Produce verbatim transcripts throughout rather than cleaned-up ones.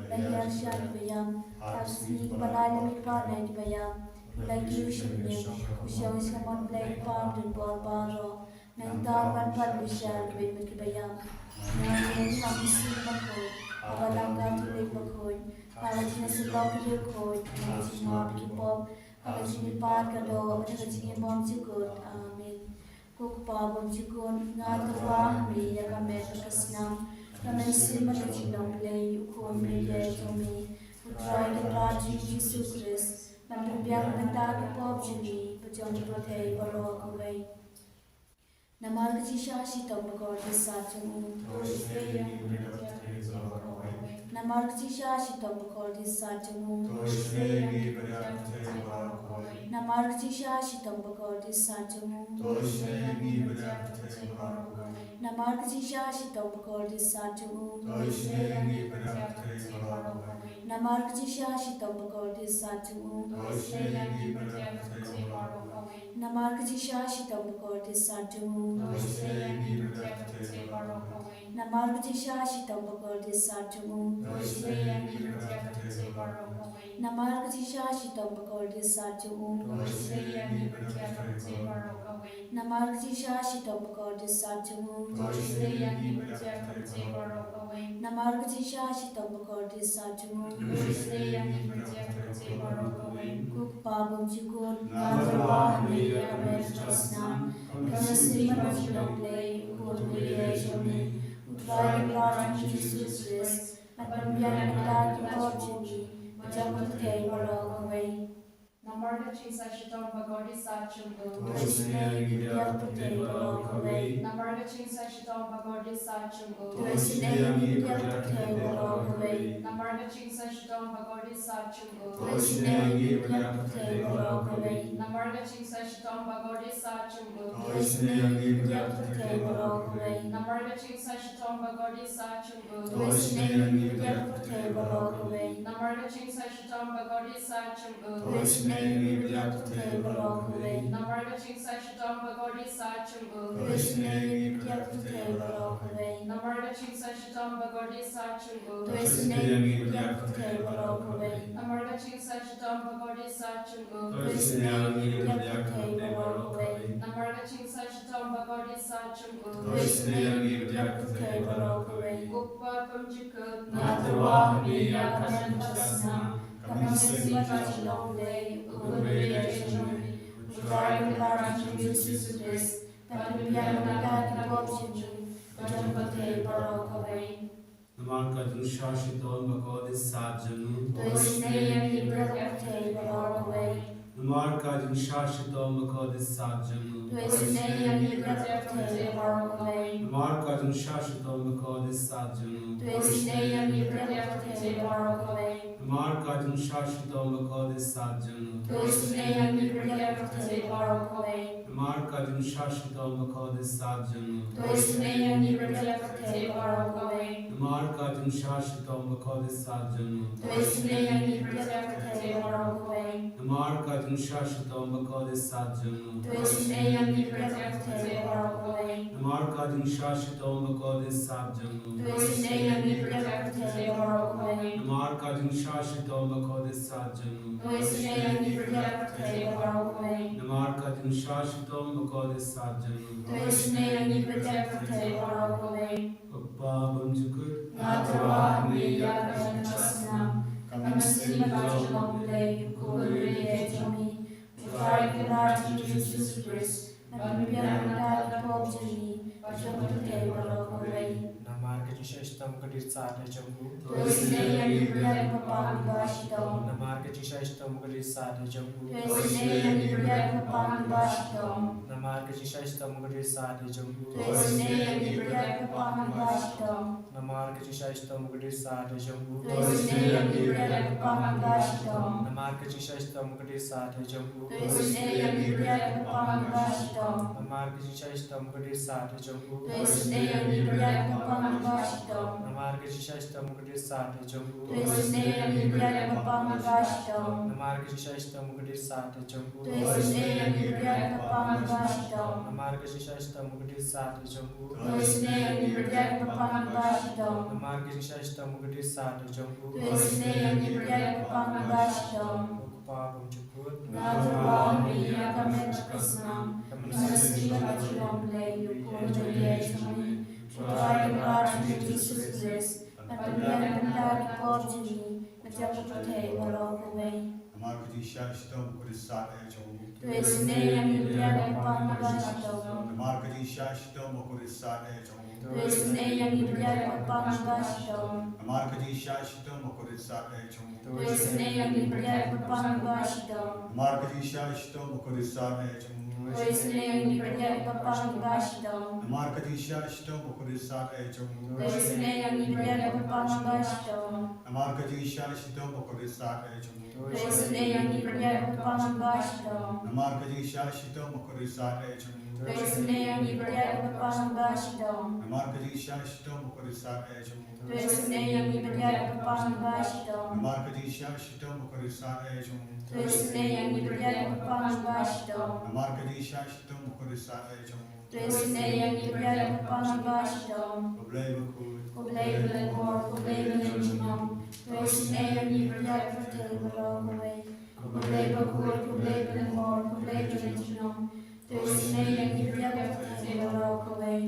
la hiar sha kiba ïam, ha ka sngi ba lai la mihpat na kiba ïam, la kiew shynrang, u shong sha ka mon Blei Kpa Donbor baroh. Nangta ban pat bishar kiba ïeit bad kiba ïam. Nangta ha ka mynsiem bakhuid, ha ka balang ka Katolik bakhuid, ha ka jingïasyllok ki riewkhuid, ha ka jingmap ki pop, ha ka jingmihpat ka doh, ha ka jingim bymjukut. Amen. Ko Kpa bymjukut, nga tyrwa ha me ïa ka met bad ka snam, ka mynsiem bad ka jinglong Blei, u Khun bymjukut jong me, u Trai Kynrad jong ngi Jisu Khrist, ban pynbiang na ka bynta ki pop jong ngi bad jong ka pyrthei baroh kawei. Namar ka jingshah shitom bakordit sat jong u. To isynei ïa ngi bad ïa ka pyrthei baroh kawei. Namar ka jingshah shitom bakordit sat jong u. To isynei ïa ngi bad ïa ka pyrthei baroh kawei. Namar ka jingshah shitom bakordit sat jong u. To isynei ïa ngi bad ïa ka pyrthei baroh kawei. Namar ka jingshah shitom bakordit sat jong u. To isynei ïa ngi bad ïa ka pyrthei baroh kawei. Namar ka jingshah shitom bakordit sat jong u. To isynei ïa ngi bad ïa ka pyrthei baroh kawei. Namar ka jingshah shitom bakordit sat jong u. To isynei ïa ngi bad ïa ka pyrthei baroh kawei. Namar ka jingshah shitom bakordit sat jong u. To isynei ïa ngi bad ïa ka pyrthei baroh kawei. Namar ka jingshah shitom bakordit sat jong u. To isynei ïa ngi bad ïa ka pyrthei baroh kawei. Namar ka jingshah shitom bakordit sat jong u. To isynei ïa ngi bad ïa ka pyrthei baroh kawei. Namar ka jingshah shitom bakordit sat jong u. To isynei ïa ngi bad ïa ka pyrthei baroh kawei. Ko Kpa bymjukut, nga tyrwa ha me ïa ka met bad ka snam, ka mynsiem bad ka jinglong Blei, u Khun bymjukut jong me, u Trai Kynrad jong ngi Jisu Khrist, ban pynbiang na ka bynta ki pop jong ngi bad jong ka pyrthei baroh kawei. Namar ka jingshah shitom bakordit sat jong u. To isynei ïa ngi bad ïa ka pyrthei baroh kawei. Namar ka jingshah shitom bakordit sat jong u. To isynei ïa ngi bad ïa ka pyrthei baroh kawei. Namar ka jingshah shitom bakordit sat jong u. To isynei ïa ngi bad ïa ka pyrthei baroh kawei. Namar ka jingshah shitom bakordit sat jong u. To isynei ïa ngi bad ïa ka pyrthei baroh kawei. Namar ka jingshah shitom bakordit sat jong u. To isynei ïa ngi bad ïa ka pyrthei baroh kawei. Namar ka jingshah shitom bakordit sat jong u. To isynei ïa ngi bad ïa ka pyrthei baroh kawei. Namar ka jingshah shitom bakordit sat jong u. To isynei ïa ngi bad ïa ka pyrthei baroh kawei. Namar ka jingshah shitom bakordit sat jong u. To isynei ïa ngi bad ïa ka pyrthei baroh kawei. Namar ka jingshah shitom bakordit sat jong u. To isynei ïa ngi bad ïa ka pyrthei baroh kawei. Namar ka jingshah shitom bakordit sat jong u. To isynei ïa ngi bad ïa ka pyrthei baroh kawei. Ko Kpa bymjukut, nga tyrwa ha me ïa ka met bad ka snam, ka mynsiem bad ka jinglong Blei, u Khun bymjukut jong me, u Trai Kynrad jong ngi Jisu Khrist, ban pynbiang na ka bynta ki pop jong ngi bad jong ka pyrthei baroh kawei. Namar ka jingshah shitom bakordit sat jong u. To isynei ïa ngi bad ïa ka pyrthei baroh kawei. Namar ka jingshah shitom bakordit sat jong u. To isynei ïa ngi bad ïa ka pyrthei baroh kawei. Namar ka jingshah shitom bakordit sat jong u. To isynei ïa ngi bad ïa ka pyrthei baroh kawei. Namar ka jingshah shitom bakordit sat jong u. To isynei ïa ngi bad ïa ka pyrthei baroh kawei. Namar ka jingshah shitom bakordit sat jong u. To isynei ïa ngi bad ïa ka pyrthei baroh kawei. Namar ka jingshah shitom bakordit sat jong u. To isynei ïa ngi bad ïa ka pyrthei baroh kawei. Namar ka jingshah shitom bakordit sat jong u. To isynei ïa ngi bad ïa ka pyrthei baroh kawei. Namar ka jingshah shitom bakordit sat jong u. To isynei ïa ngi bad ïa ka pyrthei baroh kawei. Namar ka jingshah shitom bakordit sat jong u. To isynei ïa ngi bad ïa ka pyrthei baroh kawei. Namar ka jingshah shitom bakordit sat jong u. To isynei ïa ngi bad ïa ka pyrthei baroh kawei. Ko Kpa bymjukut, nga tyrwa ha me ïa ka met bad ka snam, ka mynsiem bad ka jinglong Blei, u Khun bymjukut jong me, u Trai Kynrad jong ngi Jisu Khrist, ban pynbiang na ka bynta ki pop jong ngi bad jong ka pyrthei baroh kawei. Namar ka jingshah shitom bakordit sat jong u. To isynei ïa ngi bad ïa ka pang kaba shitom. Namar ka jingshah shitom bakordit sat jong u. To isynei ïa ngi bad ïa ka pang kaba shitom. Namar ka jingshah shitom bakordit sat jong u. To isynei ïa ngi bad ïa ka pang kaba shitom. Namar ka jingshah shitom bakordit sat jong u. To isynei ïa ngi bad ïa ka pang kaba shitom. Namar ka jingshah shitom bakordit sat jong u. To isynei ïa ngi bad ïa ka pang kaba shitom. Namar ka jingshah shitom bakordit sat jong u. To isynei ïa ngi bad ïa ka pang kaba shitom. Namar ka jingshisha shitom ka dei satia jong u. To isynei ïa ngi bad ïa ka bapang kaba shitom. Namar ka jingshisha shitom ka dei satia jong u. To isynei ïa ngi bad ïa ka bapang kaba shitom. Namar ka jingshisha shitom ka dei satia jong u. To isynei ïa ngi bad ïa ka bapang kaba shitom. Namar ka jingshisha shitom ka dei satia jong u. To isynei ïa ngi bad ïa ka bapang kaba shitom. Ko Kpa bymjukut. Nga don bad me ïa ka met ka snam. Ka mynsiem bad ka jinglong Blei u Khun jong ngi. Trai Kynrad jong ngi Jisu Khrist. Bad pynbiang bynta ki por jong ngi. Bad jong ka pyrthei baroh kawei. Namar ka jingshisha shitom ka dei satia jong u. To isynei ïa ngi bad ïa ka bapang kaba shitom. Namar ka jingshisha shitom ka dei satia jong u. To isynei ïa ngi bad ïa ka bapang kaba shitom. Namar ka jingshisha shitom ka dei satia jong u. To isynei ïa ngi bad ïa ka bapang kaba shitom. Namar ka jingshisha shitom ka dei satia jong u. To isynei ïa ngi bad ïa ka bapang kaba shitom. Namar ka jingshisha shitom ka dei satia jong u. To isynei ïa ngi bad ïa ka bapang kaba shitom. Namar ka jingshisha shitom ka dei satia jong u. To isynei ïa ngi bad ïa ka bapang kaba shitom. Namar ka jingshisha shitom ka dei satia jong u. To isynei ïa ngi bad ïa ka bapang kaba shitom. Namar ka jingshisha shitom ka dei satia jong u. To isynei ïa ngi bad ïa ka bapang kaba shitom. Namar ka jingshisha shitom ka dei satia jong u. To isynei ïa ngi bad ïa ka bapang kaba shitom. Namar ka jingshisha shitom ka dei satia jong u. To isynei ïa ngi bad ïa ka bapang kaba shitom. Ko Blei bakhuid. Ko Blei ba lyngkor, ko Blei ba lyngkhuid. To isynei ïa ngi bad ïa ka pyrthei baroh kawei. Ko Blei bakhuid, ko Blei ba lyngkor, ko Blei ba lyngkhuid. To isynei ïa ngi bad ïa ka pyrthei baroh kawei.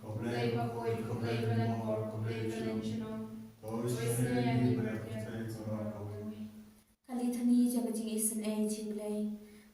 Ko Blei bakhuid, ko Blei ba lyngkor, ko Blei ba lyngkhuid. To isynei ïa ngi bad ïa ka pyrthei baroh kawei. Ka litany jong ka jingisynei jong U Blei.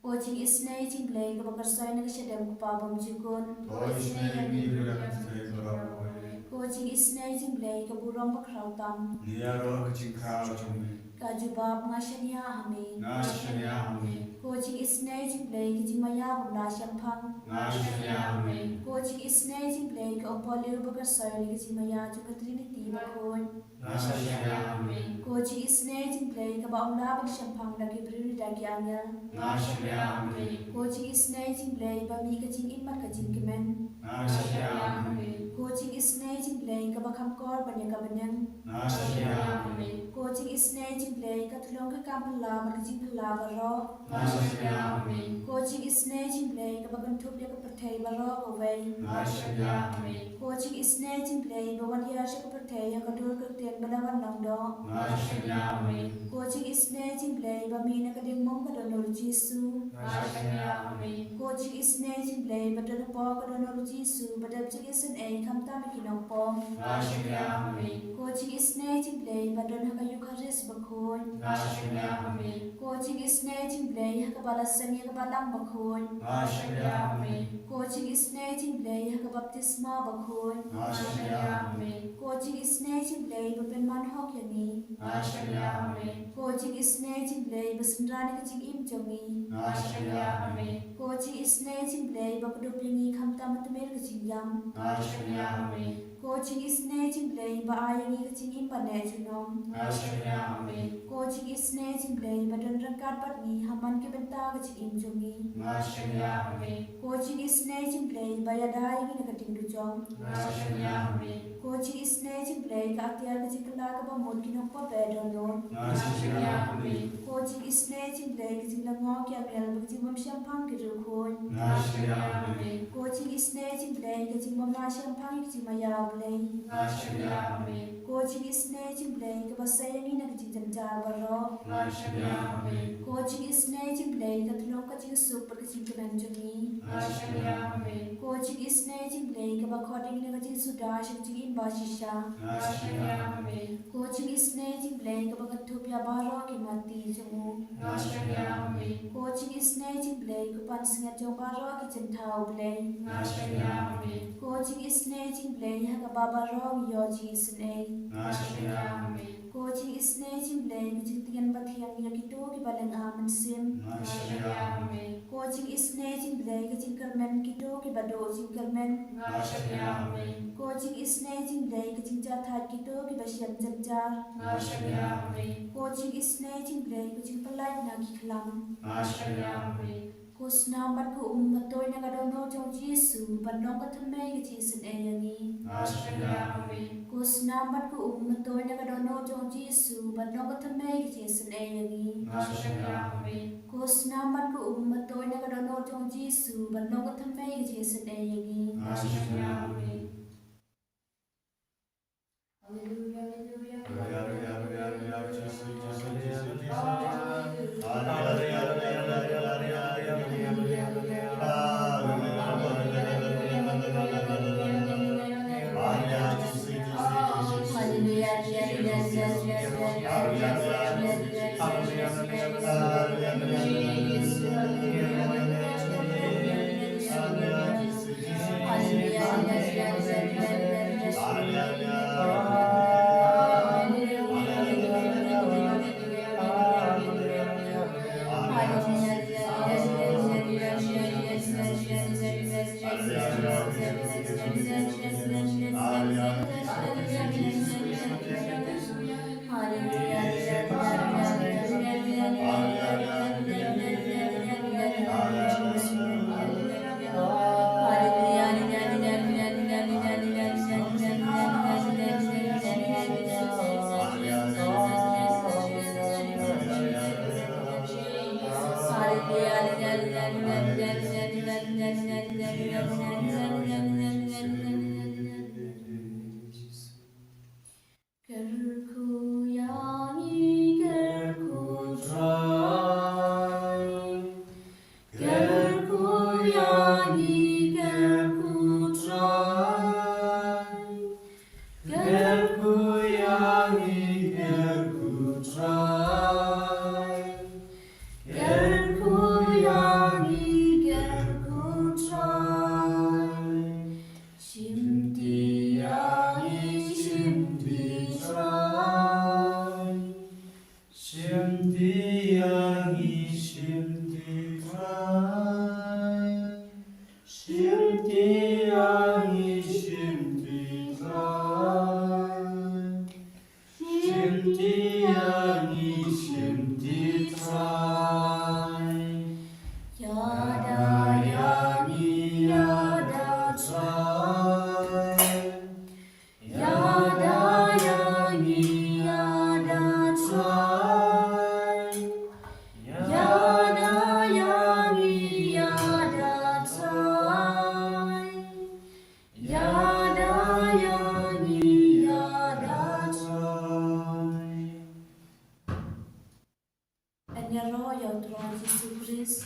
Ko jingisynei jong U Blei kaba kyrsoi na ka shadem u Kpa bymjukut. To isynei ïa ngi bad ïa ka pyrthei baroh kawei. Ko jingisynei jong U Blei ka burom bakhraw tam. Ngi ïaroh ka jingkhraw jong me. Ka jubab, nga shaniah ha me. Nga shaniah ha me. Ko jingisynei jong U Blei ka jingmaïa bym lah shemphang. Nga shaniah ha me. Ko jingisynei jong U Blei ka u Paul uba kyrsoi na ka jingmaïa jong ka Trinity bakhuid. Nga shaniah ha me. Ko jingisynei jong U Blei kaba ym lah ban shemphang da ki briew ne da ki angel. Nga shaniah ha me. Ko jingisynei jong U Blei ba mih ka jingim bad ka jingkmen. Nga shaniah ha me. Ko jingisynei jong U Blei kaba kham kor ban ïa ka bneng. Nga shaniah ha me. Ko jingisynei jong U Blei ka tyllong ka kam phylla bad ka jingphylla baroh. Nga shaniah ha me. Ko jingisynei jong U Blei kaba kynthup ïa ka pyrthei baroh kawei. Nga shaniah ha me. Ko jingisynei jong U Blei ba wan hiar sha ka pyrthei ha ka dur ka ktien bad la wan long doh. Nga shaniah ha me. Ko jingisynei jong U Blei ba mih na ka diengmum ka don u Jisu. Nga shaniah ha me. Ko jingisynei jong U Blei ba don hapoh ka don u Jisu ba dep jingisynei khamtam ïa ki nongpop. Nga shaniah ha me. Ko jingisynei jong U Blei ba don ha ka Eukharist bakhuid. Nga shaniah ha me. Ko jingisynei jong U Blei ha kaba la seng ïa ka balang bakhuid. Nga shaniah ha me. Ko jingisynei jong U Blei ha ka baptisma bakhuid. Nga shaniah ha me. Ko jingisynei jong U Blei ba pynman hok ïa ngi. Nga shaniah ha me. Ko jingisynei jong U Blei ba synran ïa ka jingim jong ngi. Nga shaniah ha me. Ko jingisynei jong U Blei ba kdup ïa ngi khamtam ha tmier ka jingïam. Nga shaniah ha me. Ko jingisynei jong U Blei ba ai ïa ngi ka jingim ba neh junom. Nga shaniah ha me. Ko jingisynei jong U Blei ba don ryngkat bad ngi ha man ki bynta ka jingim jong ngi. Nga shaniah ha me. Ko jingisynei jong U Blei ba ïada ïa ngi na ka ding dujok. Nga shaniah ha me. Ko jingisynei jong U Blei ka atiar ka jingkylla kaba mut ki nongpop ba dohnud. Nga shaniah ha me. Ko jingisynei jong U Blei ka jinglyngngoh ki angel bad ka jingbymshemphang ki riewkhuid. Nga shaniah ha me. Ko jingisynei jong U Blei ka jingbymlah shemphang ïa ka jingmaïa U Blei. Nga shaniah ha me. Ko jingisynei jong U Blei kaba sei ïa ngi na ka jingjynjar baroh. Nga shaniah ha me. Ko jingisynei jong U Blei ka tyllong ka jingsuk bad ka jingkmen jong ngi. Nga shaniah ha me. Ko jingisynei jong U Blei kaba khot ïa ngi na ka jingsuda sha ka jingim ba shisha. Nga shaniah ha me. Ko jingisynei jong U Blei kaba kynthup ïa baroh ki matti jong u. Nga shaniah ha me. Ko jingisynei jong U Blei ko pansngiat jong baroh ki jingthaw Blei. Nga shaniah ha me. Ko jingisynei jong U Blei ha kaba baroh ngi ïoh jingisynei. Nga shaniah ha me. Ko jingisynei jong U Blei ka jingtngen bathiang ïa kito kiba lynga mynsiem. Nga shaniah ha me. Ko jingisynei jong U Blei ka jingkyrmen kito kiba duh jingkyrmen. Nga shaniah ha me. Ko jingisynei jong U Blei ka jingjahthait kito kiba shem jynjar. Nga shaniah ha me. Ko jingisynei jong U Blei ka jingpyllait na ki khlam. Nga shaniah ha me. Ko snam bad ko um, matoiñ na ka dohnud jong u Jisu ban long ka thymmei ka jingisynei ïa ngi. Nga shaniah, Mari. Ko snam bad ko um, matoiñ na ka dohnud jong u Jisu ban long ka thymmei ka jingisynei ïa ngi. Nga shaniah, Mari. Ko snam bad ko um, matoiñ na ka dohnud jong u Jisu ban long ka thymmei ka jingisynei ïa ngi. Nga shaniah, Mari. Kyrkhu ïa ngi, kyrkhu Trai. Kyrkhu ïa ngi, kyrkhu Trai. Kyrkhu ïa ngi, kyrkhu Trai. Kyrkhu ïa ngi, kyrkhu Trai. Shimti ïa ngi, shimti Trai. Shimti ïa ngi, shimti Trai. Shimti ïa ngi, shimti Trai. Shimti ïa ngi, shimti Trai. Ïada ïa ngi, ïada Trai. Ïada ïa ngi, ïada Trai. Ïada ïa ngi, ïada Trai. Ïada ïa ngi, ïada Trai. Yn ïaroh ïa u Trai Jisu Khrist.